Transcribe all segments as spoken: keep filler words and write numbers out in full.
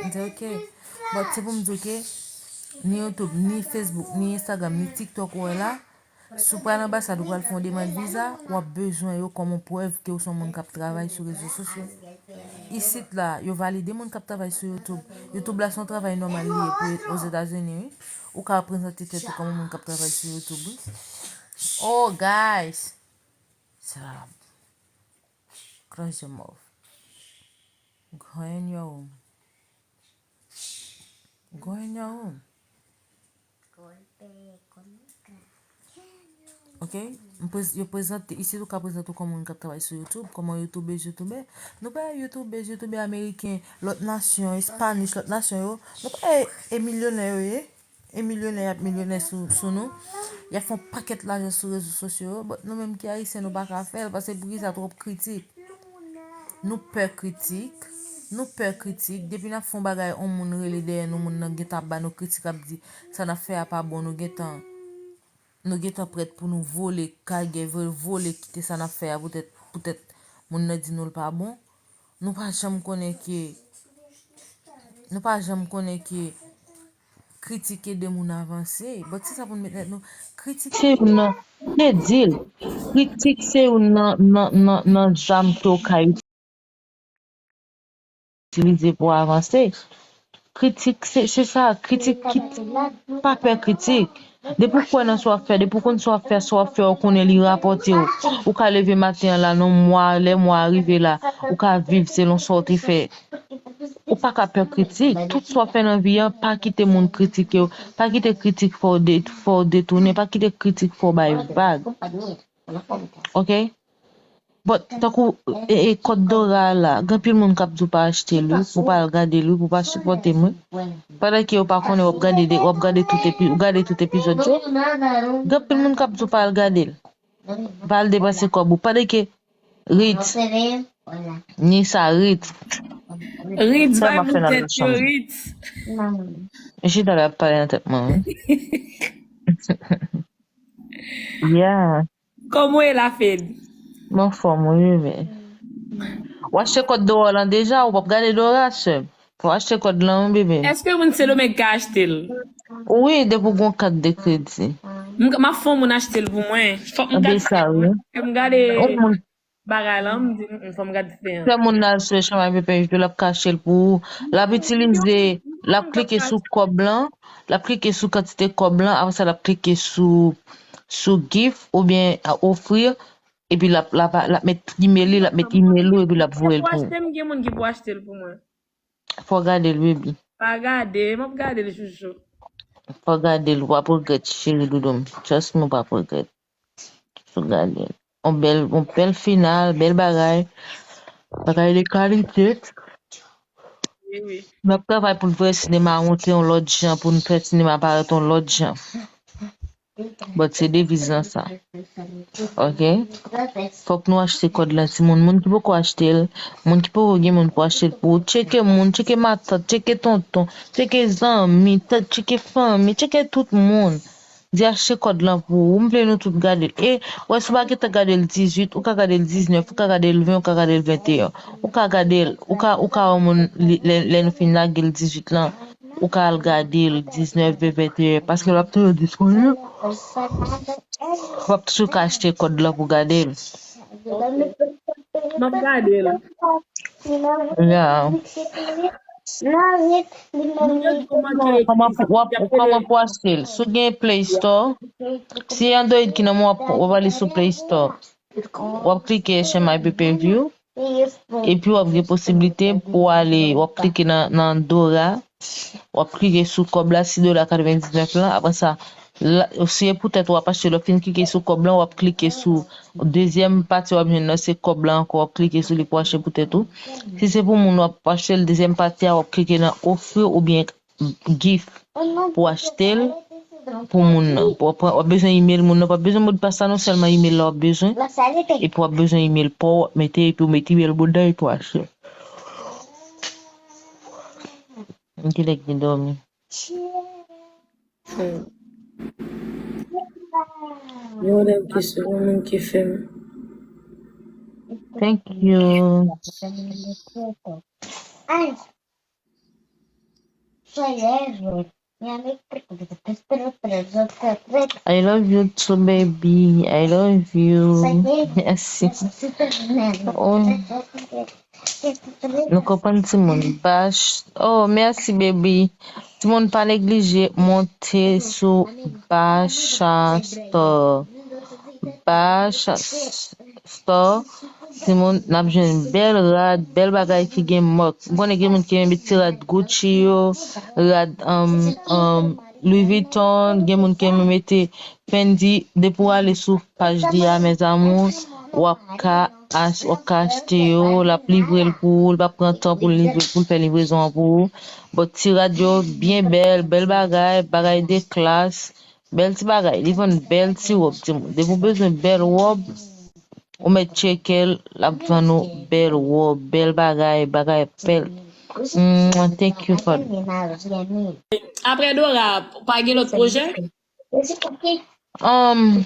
M di, ok. But se pou m di w ke ni YouTube, ni Facebook, ni Instagram, ni TikTok ou wè la, si w pral anbasad, ou pral fè yon demann viza, w ap bezwen yo kòm yon prèv ke w se yon moun k ap travay sou rezo sosyo. Isit la, yo valide moun k ap travay sou YouTube. YouTube la se yon travay nòmal li ye pou Ozetazini, wi. Ou ka prezante tèt ou kòm yon moun k ap travay sou YouTube, wi. Oh, guys! Sa. Close your mouth. Go in your room. Go in your room. Ok? M prez- Yo prezante, isit ou ka prezante w kòm moun k ap travay sou YouTube, kòm yon YouTubez, YouTuber. Nou pa YouTubez, YouTuber ameriken, lòt nasyon, Spanish, lòt nasyon yo. Nou pa e, e milyonè yo ye. E milyonè y ap milyonè sou, sou nou. Y ap fè yon pakèt lajan sou rezo sosyo yo. But nou menm ki ayisyen, nou pa ka fè l, paske poukisa twòp kritik? Nou pè kritik. Nou pè kritik. Depi n ap fè yon bagay, yon moun rele dèyè nou, moun nan gentan ap ba nou kritik, ap di, sa n ap fè a pa bon, nou gentan, nou gentan prèt pou nou vole, kage, vole, vole, kite sa n ap fè a, poutèt, poutèt moun nan di nou l pa bon. Nou pa janm konnen ke, nou pa janm konnen ke kritik ede moun avanse. But se sa pou n met tèt nou. Kritik se youn nan, se di l. Kritik se youn nan, nan, nan, nan zam ke w ka itilize pou w avanse. Kritik, se, se sa, kritik ki, pa pè kritik. Depi w kwè nan sa w ap fè, depi w konn sa w ap fè, sa w ap fè, w konnen li rapòte w. Ou ka leve maten an la, nan mwa, lè mwa a rive la, ou ka viv selon sa w te fè. Ou pa ka pè kritik. Tout sa w ap fè nan vi an, pa kite moun kritike w. Pa kite kritik fè w de-, fè w detounen. Pa kite kritik fè w bay vag. Ok? But, tankou, e, e, kòd Dora a la, gen anpil moun k ap di w pa achte l, wi, pou w pa al gade l, wi, pou w pa sipòte m, wi. Pandan ke yo pa konnen, w ap gade de, w ap gade tout epi, w gade tout epizòd yo. Gen anpil moun k ap di w pa al gade l. Pa al depanse kòb ou. Pandan ke Ritz, ni sa, Ritz. Ritz, bay moun tèt yo, Ritz. Jida la ap pale nan tèt mwen, wi. Yeah. Kòman w ye la, Fed? M anfòm, wi, bebe. W achte kòd Dora lan deja, ou p ap gade Dora, sè m. Fò w achte kòd lan, wi, bebe. Èske moun Sendomeng ka achte l? Wi, depi w gen yon kat de kredi. M, m ap fè yon moun achte l pou mwen. Fòk m gade, fòk m gade bagay lan, m di, "Mm, mm, fò m gade fen an." Fè moun nan al sou echanj avè P P H P, l ap ka achte l pou ou. L ap itilize, l ap klike sou kòb lan, l ap klike sou kantite kòb lan, apre sa l ap klike sou, sou gift oubyen a ofrir, epi l ap, l ap, l ap met email li, l ap met email ou, epi l ap voye l pou ou. Achte, m gen moun ki pou achte l pou mwen. Fò w gade l, baby. Pa gade, m ap gade l, chouchou. Fò w gade l, w ap regrèt, cheri doudou m. Trust me, w p ap regrèt. Fò w gade l. On bèl, on bèl final, bèl bagay. Bagay de kalite. Wi, wi. N ap travay pou n fè sinema monte yon lòt jan, pou n fè sinema parèt yon lòt jan. But se deviz lan sa. Ok? Fòk nou achte kòd lan, timoun. Moun ki poko achte l, moun ki poko gen moun pou achte l pou ou, tcheke moun, tcheke matant, tcheke tonton, tcheke zanmi, t-, tcheke fanmi, tcheke tout moun. Di achte kòd lan pou ou. M vle nou tout gade l. E, wè, si w pa gentan gade l dizuit, ou ka gade l diznèf, ou ka gade l ven, ou ka gade l venteyen. Ou ka gade l, ou ka, ou ka wè moun li, lè, lè nou fin lage l dizuit lan, ou ka al gade l diznèf, ven, venteyen, paske l ap toujou disponib. W ap toujou ka achte kòd lan pou gade l. M ap gade l. Yeah. Kòman pou, w ap, kòman pou achte l? Si w gen Play Store, si Android ki nan men w, w ap, w ap ale sou Play Store. W ap klike H M I P P View. Epi w ap gen posiblite pou w ale, w ap klike nan, nan Dora. W ap klike sou kòb la, sis dola katrevendiznèf lan. Apre sa, la, si e poutèt w ap achte, lè w fin klike sou kòb lan, w ap klike sou dezyèm pati w ap jwenn nan, se kòb la ankò, w ap klike sou li pou achte poutèt ou. Si se pou moun w ap achte l, dezyèm pati a, w ap klike nan ofri oubyen gift pou achte l pou moun nan. Pou w ap, w ap bezwen email moun nan, w ap bezwen modpas la non, sèlman email la w ap bezwen. Epi w ap bezwen email pa w, w ap mete, epi w mete email moun nan, epi w achte. M genlè gen dòmi. Hmm. Yon lòt kesyon, yon moun ki fè m. Thank you. I love you too, baby. I love you. Mèsi. Oh. Nou konprann timoun. Bash. Oh, mèsi, baby. Timoun, pa neglije monte sou Bacha Store. Bacha Store. Timoun, n ap jwenn bèl rad, bèl bagay ki gen mòk. M konnen gen moun ki renmen ti rad Gucci yo, rad um, um, Louis Vuitton, gen moun ki renmen mete Fendi. Depi w ale sou paj li a, mes amours, w ap ka ach- w ap ka achte yo, l ap livre l pou ou, l p ap pran tan pou l livre, pou l fè livrezon an pou ou. Bon, ti rad yo byen bèl, bèl bagay, bagay de klas, bèl ti bagay. Li vann bèl ti wòb, timoun. Depi w bezwen bèl wòb, ou mèt tcheke l, l ap vann ou bèl wòb, bèl bagay, bagay bèl. Mm, thank you for Apre Dora, pa gen lòt pwojè? Um,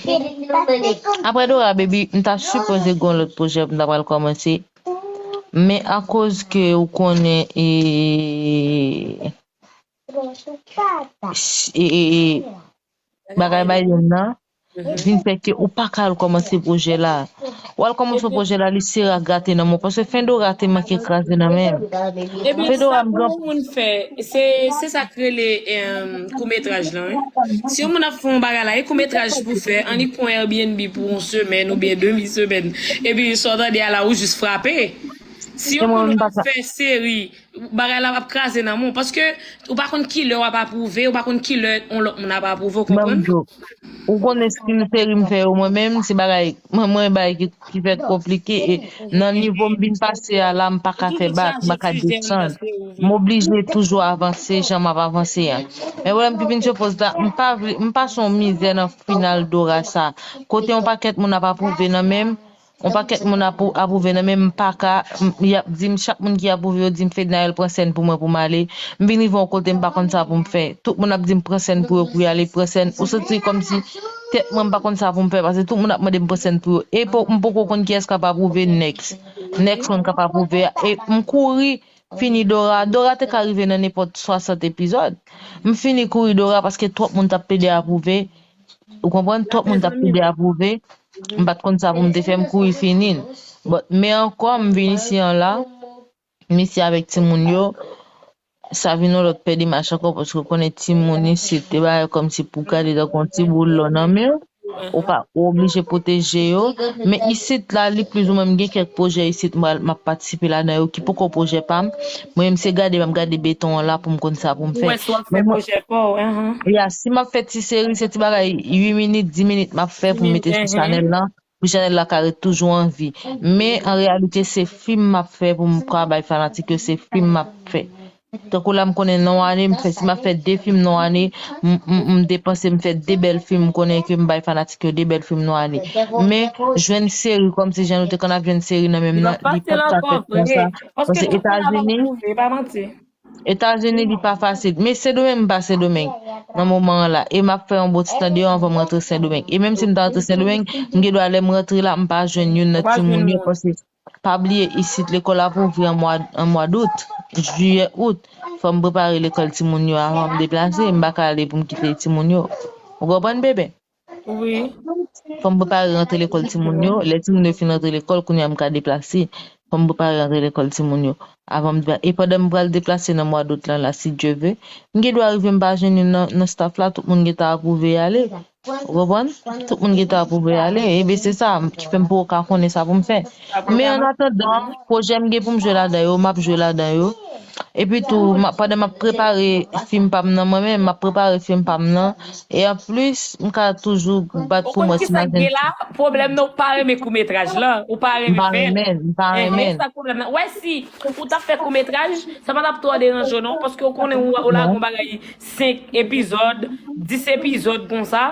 apre Dora, baby, m ta sipoze gen yon lòt pwojè pou m ta pral kòmanse. Men akoz ke ou konnen e, e, e, e bagay Biden nan, vin fè ke ou pa ka al kòmanse pwojè la. W al kòmanse yon pwojè la, li sere ak gate nan men w. Paske fen Dora te manke kraze nan men m. Fen Dora m gen. Moun fè, se, se sa k rele um, koumetraj lan, wi. Si yon moun ap fè yon bagay la, e koumetraj pou fè, annik pran Airbnb pou yon semèn oubyen demi semèn. Epi sa w tande a la, ou jis frape. Si yon moun ap fè seri, bagay la ap kraze nan men w. Paske ou pa konn kilè w ap apwouve, ou pa konn kilè yon lòt moun ap apwouve, ou konprann? Ou konnen stil seri m fè yo mwen menm, se bagay, mwen, mwen bagay ki, ki fèt konplike. E nan nivo m vin pase a la, m pa ka fè bak, m pa ka desann. M oblije toujou avanse jan m ap avanse a. Men pwoblèm ki vin se poz la, m pa vle, m pa se yon mizè nan final Dora sa. Kote yon pakèt moun ap apwouve nan men m, yon pakèt moun ap apwouve nan men m, m pa ka, y ap di m, chak moun ki apwouve yo di m, Fednaelle, pran sèn pou mwen pou m ale. M vin rive yon kote m pa konn sa pou m fè. Tout moun ap di m pran sèn pou yo pou y ale, pran sèn. Ou santi kòmsi tèt mwen m pa konn sa pou m fè, paske tout moun ap mande m pran sèn pou yo. E m poko konn kiyès k ap apwouve next. Next one k ap apwouve a. E m kouri fini Dora. Dora te ka rive nan nenpòt swasant epizòd. M fini kouri Dora paske twòp moun t ap plede apwouve. Ou konprann? Twòp moun t ap plede apwouve. M pa t konn sa pou m te fè, m kouri fini l. But, men ankò, m vin isi an la, m isi avèk timoun yo, sa vin yon lòt pè demach ankò, paske w konnen timoun isit, te bagay kòmsi pou gade tankou yon ti boul lò nan men w. Ou pa, ou oblije pwoteje yo. Men isit la, li plizoumwen, m gen kèk pwojè isit, m pral, m ap patisipe ladan yo, ki poko pwojè pa m. Mwen menm, se gade, m ap gade beton an la pou m konn sa pou m fè. Ou wè si w ap fè pwojè pa w, enhen. Ya, si m ap fè ti seri, se ti bagay uit minit, dis minit m ap fè pou m mete sou chanèl lan, pou chanèl la ka ret toujou an vi. Men, an reyalite, se fim m ap fè pou m ka bay fanatik yo, se fim m ap fè. Tankou la, m konnen nan yon ane, m fè, si m ap fè de fim nan yon ane, m, m, m depanse, m fè de bèl fim, m konnen ke m bay fanatik yo de bèl fim nan yon ane. Men, jwenn seri, kòmsi jan nou te konn ap jwenn seri nan menm nan, li p ap ka fèt konsa. Paske Etazini, Etazini, li pa fasil. Men Sendomeng, m pa Sendomeng nan moman an la. E m ap fè yon bon ti tan deyò anvan m rantre Sendomeng. E menm si m ta rantre Sendomeng, m gen dwa lè m rantre la, m pa jwenn youn nan timoun yo, paske pa bliye, isit lekòl ap ouvri an mwa, an mwa dout, jiyè, out. Fò m prepare lekòl timoun yo avan m deplase. M pa ka ale pou m kite timoun yo. Ou konprann, bebe? Wi. Fò m prepare rantre lekòl timoun yo. Lè timoun yo fin rantre lekòl, kounye a m ka deplase. Fò m prepare rantre lekòl timoun yo. Avan m deplase. E pandan m pral deplase nan mwa dout lan la, si Dye ve, m gen dwa rive m pa jwenn youn nan, nan staff la, tout moun gentan apwouve y ale. Ou konprann? Tout moun gentan apwouve ale. Ebyen, se sa ki fè m poko ka konnen sa pou m fè. Men an atandan, pwojè m gen pou m jwe ladan yo, m ap jwe ladan yo. Epi tou, m ap, pandan m ap prepare fim pa m nan, mwen menm, m ap prepare fim pa m nan. E anplis, m ka toujou bat pou mwen si m pa jwenn. Pwoblèm nan, ou pa renmen koutmetraj lan, ou pa renmen fè l. M pa renmen, m pa renmen. Sa pwoblèm nan. Wè, si ou t ap fè koutmetraj, sa pa t ap twò deranje w non, paske ou konnen ou, ou lage yon bagay senk epizòd, dis epizòd konsa.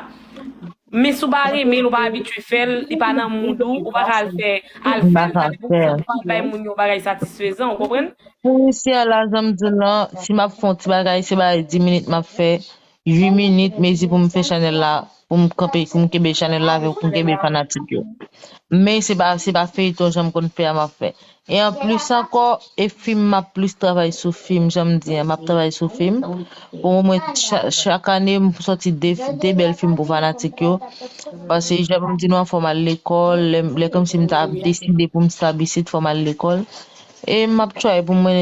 Men si w pa renmen l, ou pa abitye fè l, li pa nan mood ou, ou pa ka al fè, al fè l, sa vle di ou pa bay moun yo bagay satisfezan, ou konprann? Pou isi a la, jan m di w lan, si m ap fè yon ti bagay, se bagay dis minit m ap fè. uit minit, m ap di pou m fè chanèl la, pou m kanpe, pou m kenbe chanèl la, pou m kenbe fanatik yo. Men se pa, se pa feyton jan m konn fè a m ap fè. E anplis ankò, e fim, m ap plis travay sou fim, jan m di an, m ap travay sou fim. Pou omwen cha- chak ane, m sòti de, de bèl fim pou fanatik yo. Paske jan m di nou an, fò m al lekòl, lè, lè kòmsi m ta deside pou m stab isit, fò m al lekòl. E m ap try pou mwen